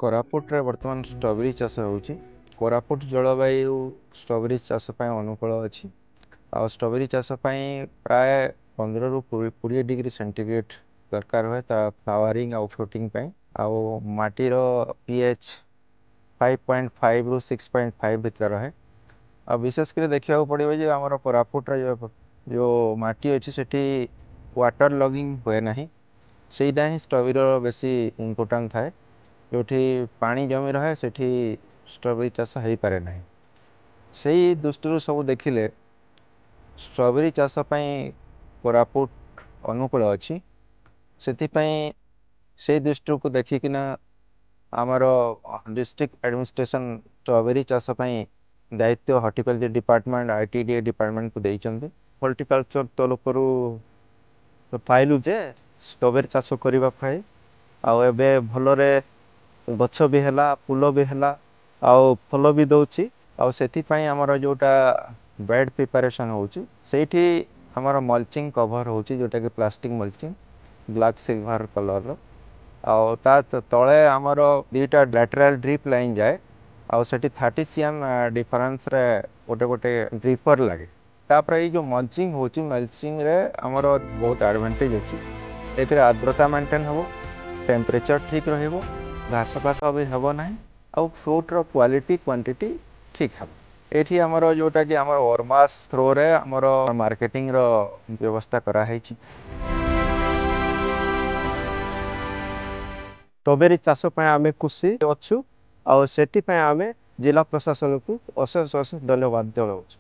କୋରାପୁଟରେ ବର୍ତ୍ତମାନ ଷ୍ଟ୍ରବେରୀ ଚାଷ ହେଉଛି। କୋରାପୁଟ ଜଳବାୟୁ ଷ୍ଟ୍ରବେରୀ ଚାଷ ପାଇଁ ଅନୁକୂଳ ଅଛି। ଆଉ ଷ୍ଟ୍ରବେରୀ ଚାଷ ପାଇଁ ପ୍ରାୟ 15ରୁ 20 ଡିଗ୍ରୀ ସେଣ୍ଟିଗ୍ରେଡ଼ ଦରକାର ହୁଏ ତା ଫ୍ଲାୱାରିଂ ଆଉ ଫ୍ରୁଟିଂ ପାଇଁ। ଆଉ ମାଟିର pH 5.5ରୁ 6.5 ଭିତରେ ରହେ। ଆଉ ବିଶେଷ କରି ଦେଖିବାକୁ ପଡ଼ିବ ଯେ ଆମର କୋରାପୁଟର ଯେଉଁ ମାଟି ଅଛି, ସେଠି ୱାଟର ଲଗିଂ ହୁଏ ନାହିଁ। ସେଇଟା ହିଁ ଷ୍ଟ୍ରବେରୀର ବେଶୀ ଇମ୍ପୋର୍ଟାଣ୍ଟ ଥାଏ। ଯେଉଁଠି ପାଣି ଜମି ରହେ, ସେଠି ଷ୍ଟ୍ରବେରୀ ଚାଷ ହେଇପାରେ ନାହିଁ। ସେଇ ଦୃଷ୍ଟିରୁ ସବୁ ଦେଖିଲେ ଷ୍ଟ୍ରବେରୀ ଚାଷ ପାଇଁ କୋରାପୁଟ ଅନୁକୂଳ ଅଛି। ସେଥିପାଇଁ ସେଇ ଦୃଷ୍ଟିକୁ ଦେଖିକିନା ଆମର ଡିଷ୍ଟ୍ରିକ୍ଟ ଆଡ଼ମିନିଷ୍ଟ୍ରେସନ ଷ୍ଟ୍ରବେରୀ ଚାଷ ପାଇଁ ଦାୟିତ୍ୱ ହର୍ଟିକଲଚର ଡିପାର୍ଟମେଣ୍ଟ, ITDA ଡିପାର୍ଟମେଣ୍ଟକୁ ଦେଇଛନ୍ତି। ହର୍ଟିକଲଚର ତରଫରୁ ପାଇଲୁ ଯେ ଷ୍ଟ୍ରବେରୀ ଚାଷ କରିବା ପାଇଁ, ଆଉ ଏବେ ଭଲରେ ଗଛ ବି ହେଲା, ଫୁଲ ବି ହେଲା ଆଉ ଫଳ ବି ଦେଉଛି। ଆଉ ସେଥିପାଇଁ ଆମର ଯେଉଁଟା ବେଡ୍ ପ୍ରିପାରେସନ୍ ହେଉଛି, ସେଇଠି ଆମର ମଲଚିଂ କଭର ହେଉଛି, ଯେଉଁଟାକି ପ୍ଲାଷ୍ଟିକ୍ ମଲଚିଂ ବ୍ଲାକ୍ ସିଲଭର କଲର୍ର। ଆଉ ତା ତଳେ ଆମର 2ଟା ଲାଟେରାଲ୍ ଡ୍ରିପ୍ ଲାଇନ୍ ଯାଏ, ଆଉ ସେଠି 30 cm ଡିଫରେନ୍ସରେ ଗୋଟେ ଗୋଟେ ଡ୍ରିପର ଲାଗେ। ତାପରେ ଏଇ ଯେଉଁ ମଲଚିଂ ହେଉଛି, ମଲଚିଂରେ ଆମର ବହୁତ ଆଡ଼ଭାଣ୍ଟେଜ୍ ଅଛି। ଏଥିରେ ଆର୍ଦ୍ରତା ମେଣ୍ଟେନ୍ ହେବ, ଟେମ୍ପରେଚର ଠିକ୍ ରହିବ, ଘାସ ଫାସ ବି ହେବ ନାହିଁ, ଆଉ ଫ୍ରୁଟ୍ର କ୍ୱାଲିଟି କ୍ୱାଣ୍ଟିଟି ଠିକ୍ ହେବ। ଏଇଠି ଆମର ଯେଉଁଟାକି ଆମର ଓରମାସ୍ ଥ୍ରୋରେ ଆମର ମାର୍କେଟିଂର ବ୍ୟବସ୍ଥା କରାହେଇଛି। ଷ୍ଟ୍ରବେରୀ ଚାଷ ପାଇଁ ଆମେ ଖୁସି ଅଛୁ, ଆଉ ସେଥିପାଇଁ ଆମେ ଜିଲ୍ଲା ପ୍ରଶାସନକୁ ଅଶେଷ ଅଶେଷ ଧନ୍ୟବାଦ ଜଣାଉଛୁ।